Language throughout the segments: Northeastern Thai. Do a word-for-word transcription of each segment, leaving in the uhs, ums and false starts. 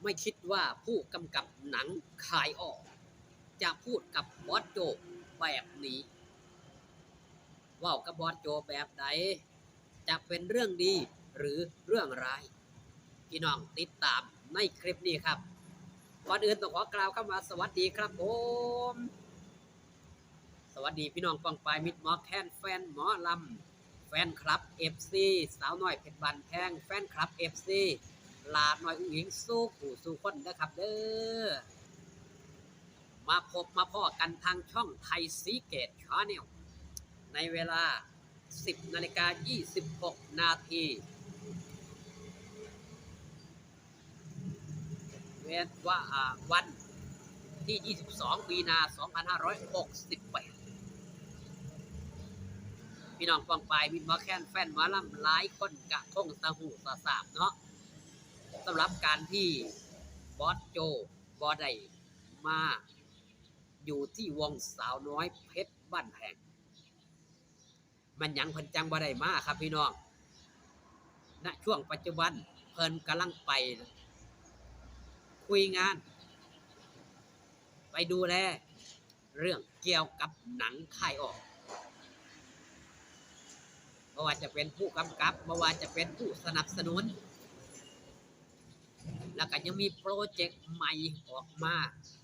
ไม่คิดว่าผู้กำกับหนังขายอ้อ จะพูดกับบอสโจแบบนี้ เว้ากับบอสโจแบบใด จะเป็นเรื่องดีหรือเรื่องร้าย พี่น้องติดตามในคลิปนี้ครับ ก่อนอื่นต้องขอกล่าวคำว่าสวัสดีครับผม สวัสดีพี่น้องป้องปายมิตรหมอแคน แฟนหมอลำ แฟนคลับ เอฟซี สาวน้อยเพชรบ้านแพง แฟนคลับ เอฟซี หลาน้อยอุ๋งอิ๋งสู่ผู้สู่คนนะครับเด้อ มาพบมาพ้อกันทางช่องไทยซีเกตชาแนล ในเวลา สิบนาฬิกายี่สิบหกนาที เวลา อ่า วันที่ยี่สิบสองมีนาสองพันห้าร้อยหกสิบแปด พี่น้องป้องปายมิตรหมอแคน แฟนหมอลำหลายคนกะคงจะฮู้จะทราบเนาะ สำหรับการที่บอสโจบ่ได้มาอยู่ที่วงสาวน้อยเพชรบ้านแพง มันหยังเพิ่นจั่งบ่ได้มาครับพี่น้อง ณ ช่วงปัจจุบันเพิ่นกำลังไปคุยงาน ไปดูแลเรื่องเกี่ยวกับหนังขายอ้อ บ่ว่าจะเป็นผู้กำกับ บ่ว่าจะเป็นผู้สนับสนุน แล้วก็ยังมีโปรเจกต์ใหม่ออกมา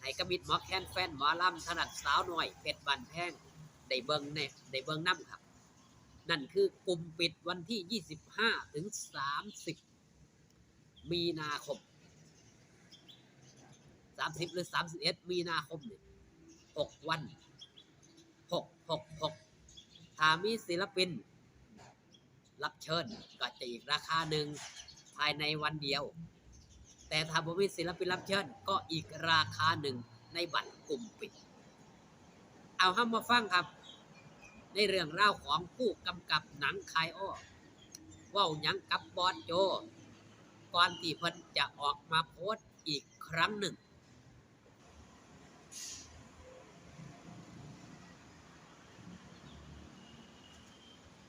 ให้กับมิตรหมอแคน แฟนหมอลำ ถนัดสาวน้อยเพชรบ้านแพง ได้เบิ่งแน่ ได้เบิ่งนำครับ นั่นคือกลุ่มปิดวันที่ยี่สิบห้าถึงสามสิบมีนาคม สามสิบหรือสามสิบเอ็ดมีนาคมนี่ หกวัน หก หก หก ถ้ามีศิลปินรับเชิญก็จะอีกราคาหนึ่งภายในวันเดียว แต่ถ้าบ่มีศิลปินรับเชิญก็อีกราคาหนึ่งในบัตรกลุ่มปิด เอาเฮามาฟังครับ ในเรื่องราวของผู้กำกับหนังขายอ้อ เว้าหยังกับบอสโจ ก่อนที่เพิ่นจะออกมาโพสต์อีกครั้งหนึ่ง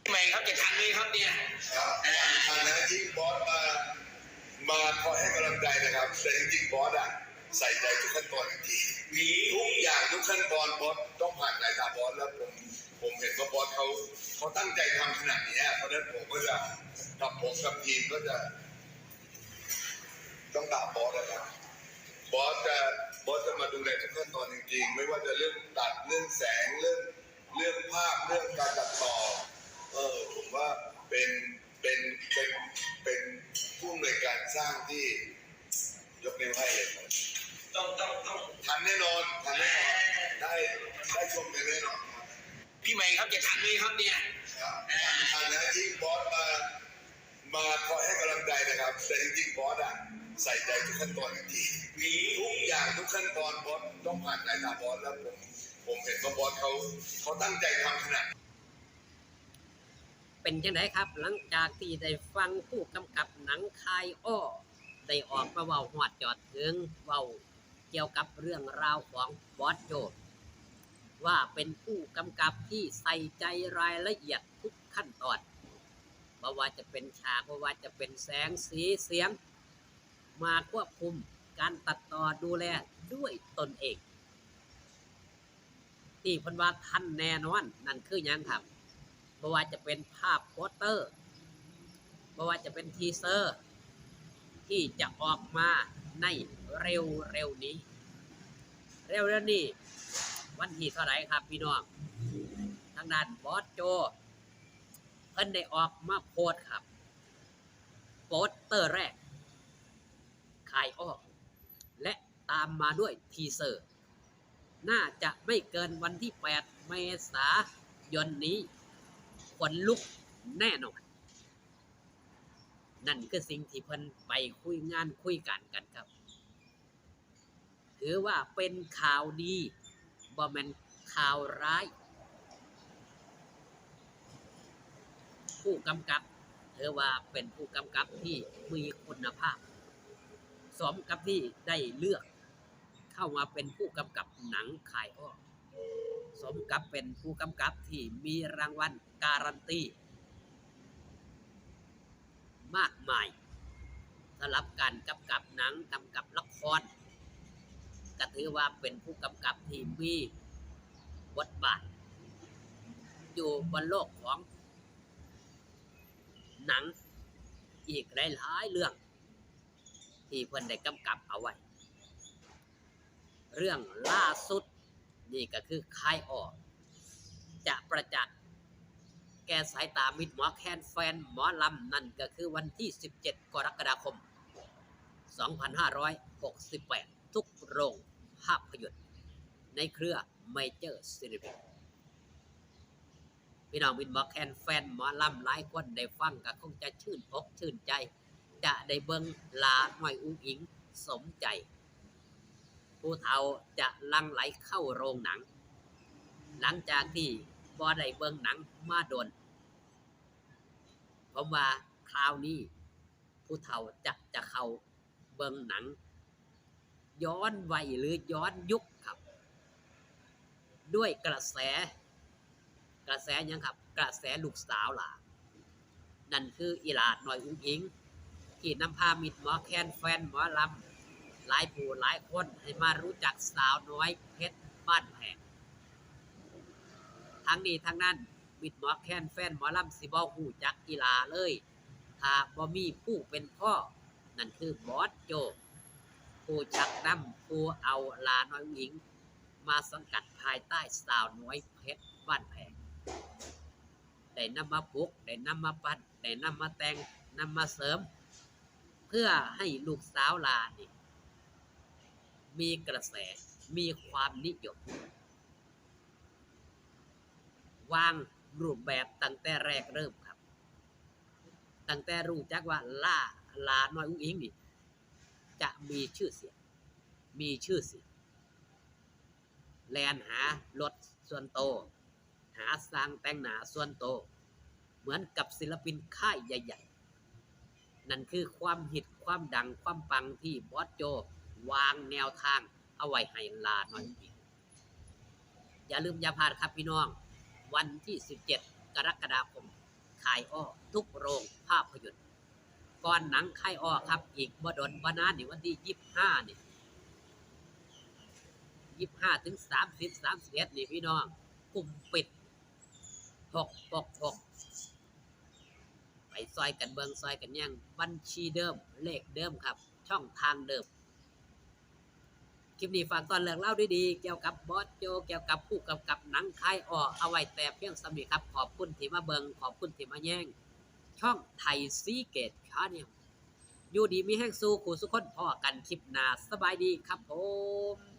ใหม่ครับ จะทันไหมครับเนี่ย ครับ ทันนะ ยิ่งบอสมา มาคอยให้กำลังใจนะครับ แต่จริงๆบอสอะใส่ใจทุกขั้นตอนจริงๆ มี ทุกอย่างทุกขั้นตอนบอสต้องผ่านสายตาบอส แล้วผม ผมเห็นว่าบอสเขา เขาตั้งใจทำขนาดเนี้ย เพราะฉะนั้นผมก็จะ กับผมกับทีมก็จะ ต้องตามบอสนะครับ บอสจะ บอสจะมาดูแลทุกขั้นตอนจริงๆ ไม่ว่าจะเรื่องตัด เรื่องแสง เรื่อง เรื่องภาพ เรื่องการตัดต่อ เออ ผมว่าเป็น เป็น เป็น เป็นผู้อำนวยการสร้างที่ยกนิ้วให้เลยครับ ต้อง ต้อง ต้อง ทันแน่นอน ทันแน่นอน ได้ ได้ชมกันแน่นอนครับ พี่ใหม่ครับ จะทันไหมครับเนี่ย ครับ ทันนะ ยิ่งบอสมา มาคอยให้กำลังใจนะครับ แต่จริงๆบอสอะใส่ใจทุกขั้นตอนจริงๆ มี ทุกอย่างทุกขั้นตอนบอสต้องผ่านสายตาบอส แล้วผม ผมเห็นว่าบอสเขา เขาตั้งใจทำขนาด เป็นจั่งใดครับ หลังจากที่ได้ฟังผู้กำกับหนังขายอ้อ ได้ออกมาเว้าฮอดจอดถึง เว้าเกี่ยวกับเรื่องราวของบอสโจ ว่าเป็นผู้กำกับที่ใส่ใจรายละเอียดทุกขั้นตอน บ่ว่าจะเป็นฉาก บ่ว่าจะเป็นแสงสีเสียง มาควบคุมการตัดต่อดูแลด้วยตนเอง ที่เพิ่นว่าทันแน่นอน นั่นคือหยังครับ บ่ว่าจะเป็นภาพโปสเตอร์ บ่ว่าจะเป็นทีเซอร์ ที่จะออกมาในเร็วๆนี้ เร็วๆนี้ วันที่เท่าไหร่ครับพี่น้อง ทางด้านบอสโจ เพิ่นได้ออกมาโพสต์ครับ โปสเตอร์แรก ขายอ้อ และตามมาด้วยทีเซอร์ น่าจะไม่เกินวันที่แปดเมษายนนี้ ขนลุกแน่นอน นั่นคือสิ่งที่เพิ่นไปคุยงานคุยการกันครับ ถือว่าเป็นข่าวดี บ่แม่นข่าวร้าย ผู้กำกับ ถือว่าเป็นผู้กำกับที่มีคุณภาพ สมกับที่ได้เลือกเข้ามาเป็นผู้กำกับหนังขายอ้อ สมกับเป็นผู้กำกับที่มีรางวัลการันตี มากมาย สำหรับการกำกับหนัง กำกับละคร ก็ถือว่าเป็นผู้กำกับที่มีบทบาท อยู่บนโลกของหนังอีกหลายๆเรื่อง ที่เพิ่นได้กำกับเอาไว้ เรื่องล่าสุดนี่ก็คือคายออก จะประจักษ์แก่สายตามิตรหมอแคนแฟนหมอลำ นั่นก็คือวันที่สิบเจ็ดกรกฎาคมสองพันห้าร้อยหกสิบแปด ทุกโรงภาพยนตร์ในเครือเมเจอร์ซีนิเพ็ก พี่น้องมิตรหมอแคนแฟนหมอลำหลายคนได้ฟังก็คงจะชื่นอกชื่นใจ จะได้เบิ่งหล้าน้อยอุ๋งอิ๋งสมใจ ผู้เฒ่าจะหลั่งไหลเข้าโรงหนัง หลังจากที่บ่ได้เบิ่งหนังมาโดน ผมว่าคราวนี้ผู้เฒ่าจะจะเข้าเบิ่งหนังย้อนวัยหรือย้อนยุคครับ ด้วยกระแส กระแสหยังครับ กระแสลูกสาวหล้า นั่นคืออีหล้าน้อยอุ๋งอิ๋ง ที่นำพามิตรหมอแคนแฟนหมอลำหลายผู้หลายคนให้มารู้จักสาวน้อยเพชรบ้านแพง ทั้งนี้ทั้งนั้นมิตรหมอแคนแฟนหมอลำสิบ่ฮู้จักอีหล้าเลย ถ้าบ่มีผู้เป็นพ่อ นั่นคือบอสโจ ผู้ชักนำ ผู้เอาหล้าน้อยอุ๋งอิ๋งมาสังกัดภายใต้สาวน้อยเพชรบ้านแพง ได้นำมาปลุก ได้นำมาปั้น ได้นำมาแต่ง นำมาเสริม เพื่อให้ลูกสาวหล้านี่มีกระแส มีความนิยม วางรูปแบบตั้งแต่แรกเริ่มครับ ตั้งแต่รู้จักว่าหล้า หล้าน้อยอุ๋งอิ๋งนี่จะมีชื่อเสียง มีชื่อเสียง แล่นหารถส่วนโต หาช่างแต่งหน้าส่วนโต เหมือนกับศิลปินค่ายใหญ่ๆ นั่นคือความฮิต ความดัง ความปังที่บอสโจวางแนวทางเอาไว้ให้หล้าน้อยอุ๋งอิ๋ง อย่าลืมอย่าพลาดครับพี่น้อง วันที่สิบเจ็ดกรกฎาคม คายออกทุกโรงภาพยนตร์ ก่อนหนังคายออกครับ อีกบ่โดนบ่นานนี่ วันที่ยี่สิบห้านี่ ยี่สิบห้าถึงสามสิบ สามสิบเอ็ดนี่พี่น้อง กลุ่มปิด หกหกหก ไปซอยกันเบิ่งซอยกันแยง บัญชีเดิม เลขเดิมครับ ช่องทางเดิม คลิปนี้ฝากตอนเรื่องราวดีๆ เกี่ยวกับบอสโจ เกี่ยวกับผู้กำกับหนังคายออก เอาไว้แต่เพียงส่ำนี้ครับ ขอบคุณที่มาเบิ่ง ขอบคุณที่มาแยง ช่องไทยซีเกตชาแนล อยู่ดีมีแฮงสู่คู่สู่คน พ้อกันคลิปหน้า สบายดีครับผม